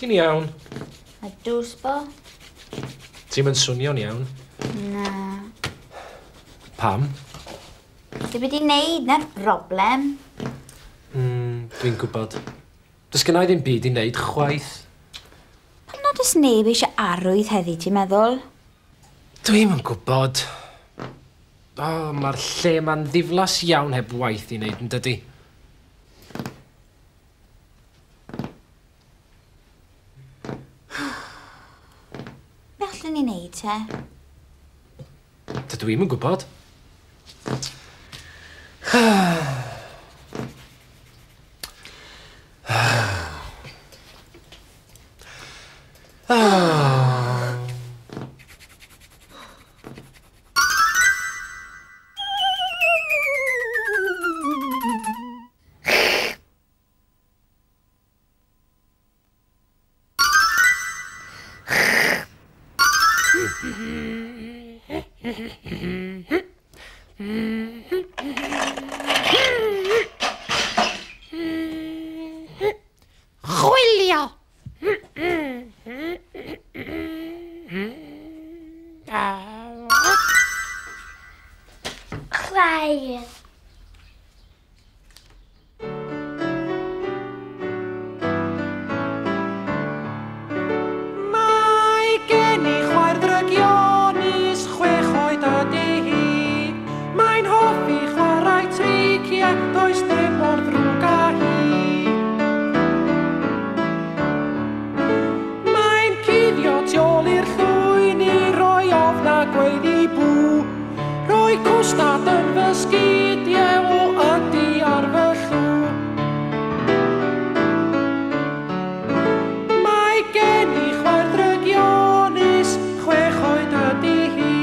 Ti'n iawn? A dwsbo? Ti'm yn swnio'n iawn. Na. Pam? Ti wedi neud na'r broblem. Dwi'n gwybod. Does gynna i ddim byd i wneud chwaith. Pam nad oes neb eisiau arwydd heddi, ti'n meddwl? Dwi'm yn gwybod. O, mae'r lle ma'n ddiflas iawn heb waith i wneud, yn dydi? Be allwn ni wneud, te? Dydw i'm yn gwybod. Chwilio! Chwaer. Mae gen i chwaer ddrygionus, 6 oed ydi hi. Mae'n hoffi chwarae triciau, does dim mor ddrwg â hi. Mae'n cuddio tu ôl i'r llwyn i roi ofn a gweiddi bw. Rhoi cwstard yn fy sgidiau o ydi ar fy llw. Mae gen i chwaer ddrygionus, 6 oed ydi hi.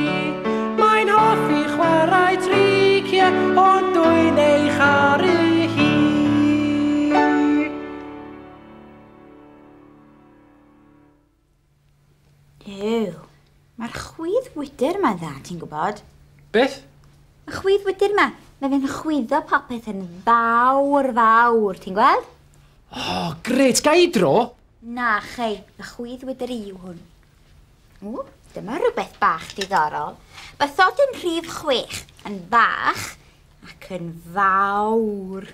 Mae'n hoffi chwarae triciau, ond dwi'n ei charu hi. Ew, mae'r chwydd wydr yma dda, ti'n gwybod? Beth? Y chwydd wydr yma, mae fe'n chwyddo popeth yn fawr, fawr, ti'n gweld? O, grêt, ga i dro? Na, chei, y chwydd wydr i yw hwn. O, dyma rhywbeth bach diddorol. Bathodyn rhif 6 yn fach ac yn fawr.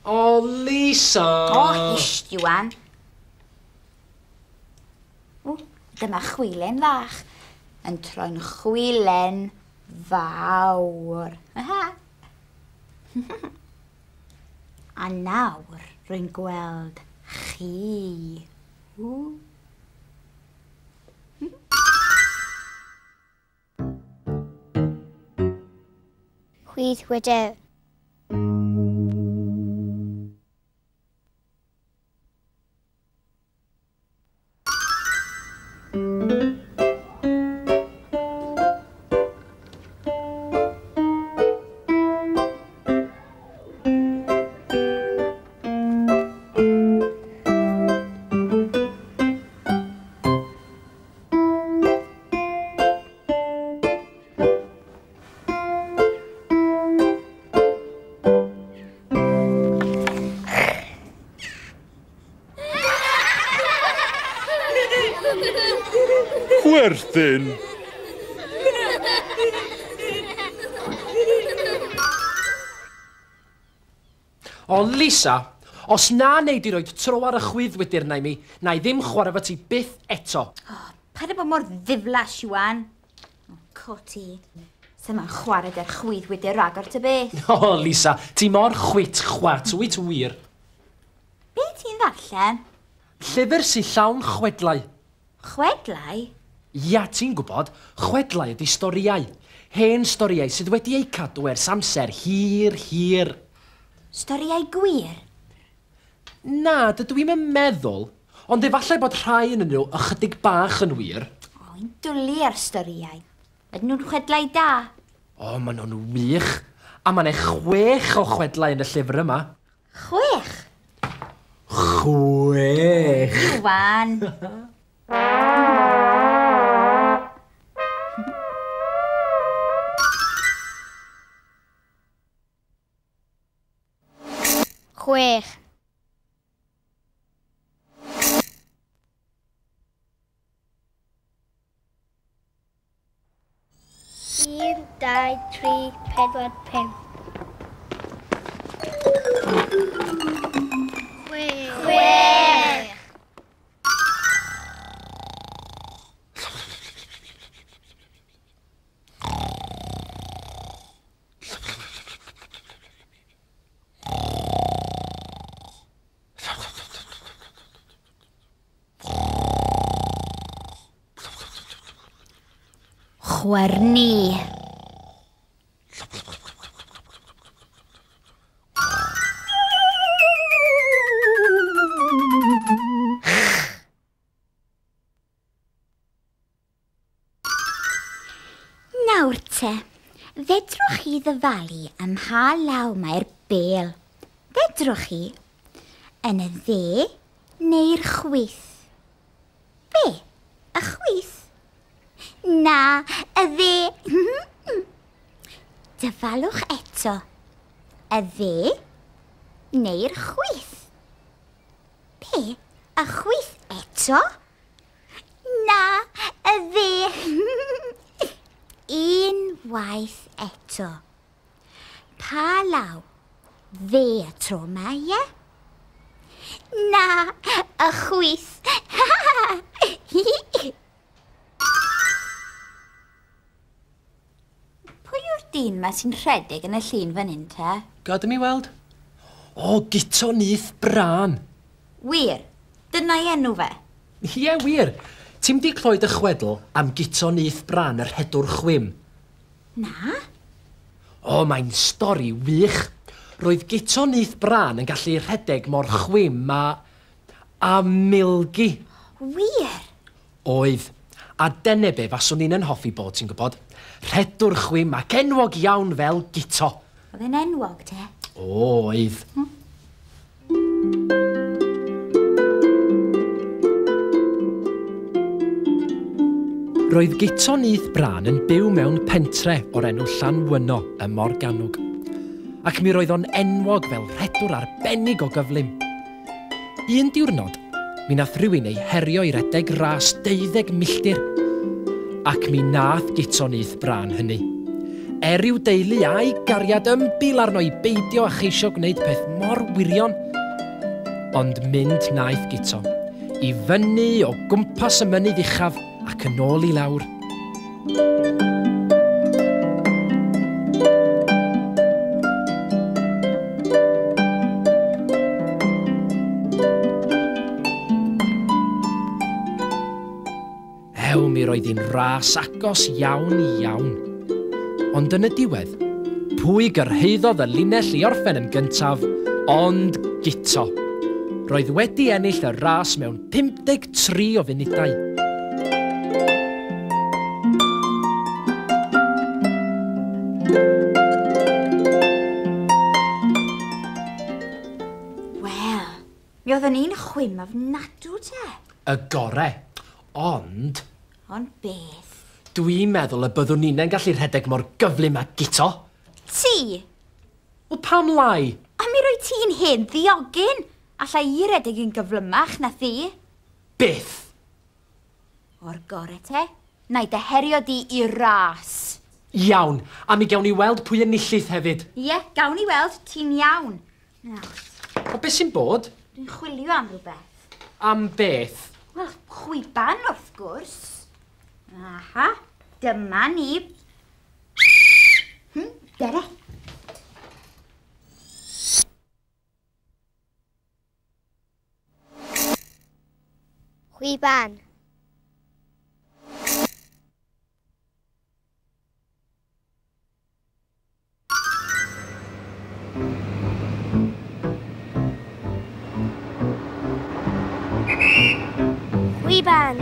O, Lisa! O, hisht, Iwan. O, dyma chwilen fach yn troi'n chwilen fawr. Aha. A nawr rwy'n gweld chi. Ww. Chwydd wydr. Chwerthin! O, Lisa, os na wnei di roid tro ar y chwydd wydr na i mi, na i ddim chwarae fo ti byth eto. O, paid â bod mor ddiflas, Iwan. O, co ti. Sa ma'n chwarae dy'r chwydd wydr ragor ta beth. O, Lisa, ti mor chwit chwat, wyt wir. Be ti'n ddarllen? Llyfr sy'n llawn chwedlau. Chwedlau? Ia, ti'n gwybod, chwedlau ydi storïau. Hen storïau sydd wedi eu cadw ers amser hir, hir. Storïau gwir? Na, dydw i'm yn meddwl, ond efallai bod rhai yn nhw ychydig bach yn wir. O, i'n dwlu ar storïau. Ydyn nhw'n chwedlau da? O, maen nhw'n wych. A mae 'na 6 o chwedlau yn y llyfr yma. 6? 6! Iwan! 6. 1, 2, 3, 4, 5. 6. Chwerni. Nawr te, fedrwch chi ddyfalu ym mha law mae'r bêl? Fedrwch chi? Yn y dde neu'r chwith? Be? Y chwith? Na, y dde. Dyfalwch eto. Y dde neu'r chwith? Be? Y chwith eto? Na, y dde. Unwaith eto. Pa law? Dde y tro 'ma, ie? Na, y chwith. Pwy yw'r dyn 'ma sy'n rhedeg yn y llun fan hyn te? Gad i mi weld. O, Guto Nyth Brân. Wir, dyna'i enw fe. Ie, wir. Ti'm di clywed y chwedl am Guto Nyth Brân, yr rhedwr chwim? Na. O, mae'n stori wych. Roedd Guto Nyth Brân yn gallu rhedeg mor chwim a milgi. Wir? Oedd. A dyna be faswn i'n yn hoffi bod, ti'n gwybod? Rhedwr chwim ac enwog iawn fel Guto. Oedd e'n enwog te? Oedd. Roedd Guto Nyth Brân yn byw mewn pentre o'r enw Llanwynno ym Morgannwg. Ac mi roedd o'n enwog fel rhedwr arbennig o gyflym. Un diwrnod, mi nath rhywun ei herio i redeg ras 12 milltir. Ac mi nath Guto Nyth Brân hynny. Er i'w deulu a'i gariad ymbil arno i beidio a cheisio gwneud peth mor wirion. Ond mynd naeth Guto, i fyny o gwmpas y mynydd uchaf ac yn ôl i lawr. Ew, mi roedd hi'n ras agos iawn iawn. Ond yn y diwedd, pwy gyrhaeddodd y linell i orffen yn gyntaf, ond Guto. Roedd wedi ennill y ras mewn 53 o funudau. Wel, mi oedd yn un chwim ofnadw te. Y gore, ond... Ond beth? Dwi'n meddwl y byddwn ni'n gallu rhedeg mor gyflym â Guto. Ti? Wel, pam lai? A mi roi ti'n hen ddiogyn. Alla i redeg yn gyflymach na thi. Byth! O'r gore te, na i dy herio di i ras. Iawn, a mi gawn ni weld pwy enillith hefyd. Ie, gawn ni weld, ti'n iawn. Nawr. O, beth sy'n bod? Dwi'n chwilio am rhywbeth. Am beth? Wel, chwiban wrth gwrs. Aha, dyma ni. Dere. Chwiban. Chwiban.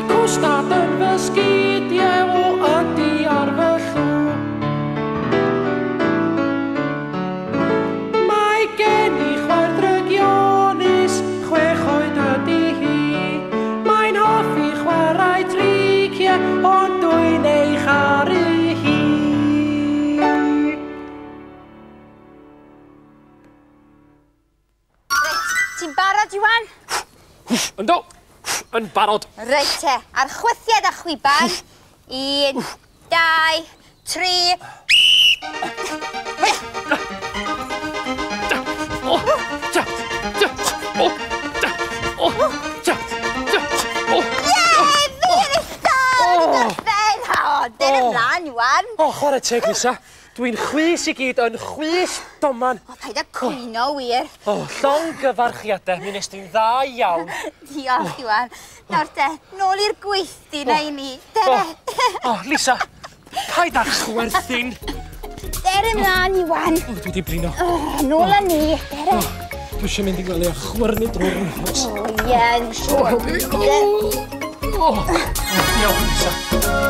cwstard yn fy sgidiau, o ydi ar fy llw. Mae gen i chwaer drygionus, 6 oed ydi hi. Mae'n hoffi chwarae triciau, ond dwi'n ei charu hi. Reit, ti'n barod, Iwan? Yndw, yn barod. Reit te, ar chwythiad a chwiban. 1, 2, 3. O, ta, ta, o, ta, o, ta, ta, o. Ie, fi enillodd! Wedi gorffen! O, dere ymlaen, Iwan. O, chwarae teg, Lisa. Dwi'n chwys i gyd yn chwys doman. O, paid â cwyno, wir. O, llongyfarchiadau, mi nes di'n dda iawn. Diolch, Iwan. Nawr te, nôl i'r gweithdy na i ni. Dere. O, Lisa, paid â chwerthin. Dere ymlaen, Iwan. O, dwi wedi blino. O, nôl â ni. Dere. Dwi eisiau mynd i gwely a chwyrnu drwy'r nos. O, ie, yn siŵr. O, diolch, Lisa.